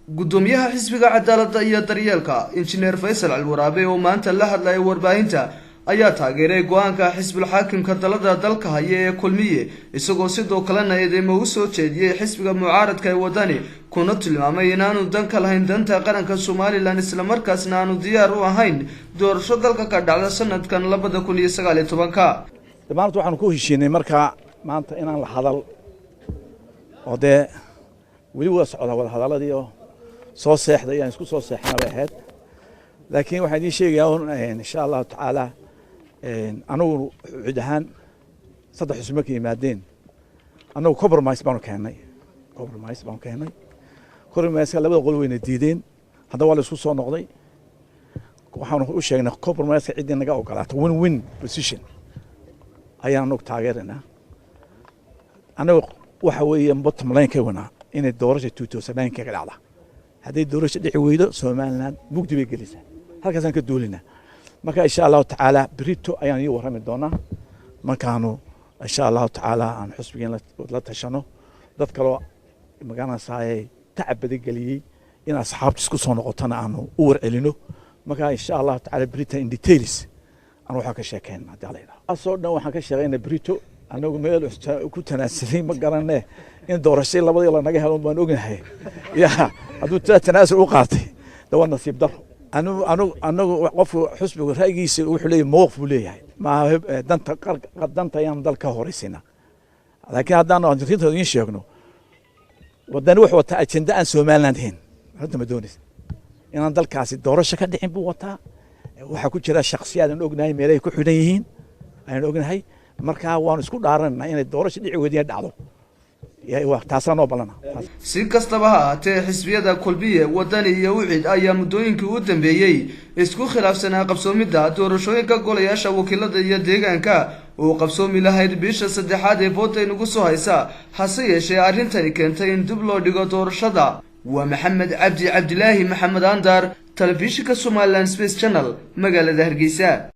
Guddoomiyaha Xisbiga Cadaaladda iyo Daryeelka, Injineer Faysal Cali Waraabe, oo maanta la hadlayay warbaahinta, ayaa taageeray go-aanka xisbul xaakimka dalada dalka haya ee Kulmiye, isagoo sidoo kalena eedeymo u soo jeediyey xisbiga mucaaradka ee Wadani, kuna tilmaamay inaanu dan ka lahayn danta qaranka Somaliland, islamarkaasna aanu diyaar u ahayn doorasho dalka ka dhacda sanadkan 2019-ka. Maanta waxaanu ku heshiinay markaa maanta inaan la hadal oo dee weli waa socdaa wada hadaladii oo soo seexday ayaan isku soo seexana bay ahayd. Laakiin waxaan idiin sheegayaa un, insha Allahu tacaala, anagu cid ahaan saddex xusbi markay yimaadeen, annagu compromise baanu keennay. Compromise baanu keennay. Compromise labada qol wayna diideen. Haddana waa la isku soo noqday. Waxaanu u sheegnay compromise ciddii naga ogolaato win win position ayaan anagu taageeraynaa. Annagu waxa weeye bottom line ka wanaa inay doorasha 2009 kaga dhacda. Hadday doorasha dhici weydo, Somaliland mugdi bay gelaysaa. Halkaasaan ka duulinaa. Marka, insha Allahu tacaala, berito ayaan ii warrami doonaa markaanu, insha Allahu tacaala, aan xusbigeen la tashano, dad kaloo magaranaysaayey tacab badan geliyey in asxaabta isku soo noqotona aanu u warcelino. Marka, insha Allahu tacaala, berito in details aan waxaa ka sheekeyna haddii Alla yidhaho. Taasoo dhan waxaan ka sheegaynaa berito. Anagu meel ku tanaasulay ma garane. In doorashay labadii lanaga helo baan ognahay. Ya hadduu tanaasul u qaatay, de waa nasiib daro. Anagu qofku xusbigu ra'yigiisa wuxuu leeyahay, mowqif buu leeyahay. Maaha danta danta ayaan dal ka horeysinaa. Laakiin haddaanu arrinta idiin sheegno, Wadani wuxuu wataa ajenda aan Somaliland ahayn. Hadda ma doonaysa inaan dalkaasi doorasho ka dhicin buu wataa. Waxaa ku jira shaksiyaad aan ognahay meelahay ku xidhan yihiin ayaan ognahay. Markaa waanu isku dhaaranayna inay doorasho dhici weydiya dhacdo. Taasaa noo ballana. Si kastaba ha ahaatee, xisbiyada Kulmiye, Wadani iyo UCID ayaa muddooyinkii u dambeeyey isku khilaafsanaa qabsoomidda doorashooyinka golayaasha wakiilada iyo deegaanka uu qabsoomi lahayd bisha saddexaad ee fooda inugu soo haysa, hase yeeshee arrintani keentay in dib loo dhigo doorashada. Waa Maxamed Cabdi Cabdilaahi Maxamed Andar, telefishinka Somaliland Space Channel, magaalada Hargeysa.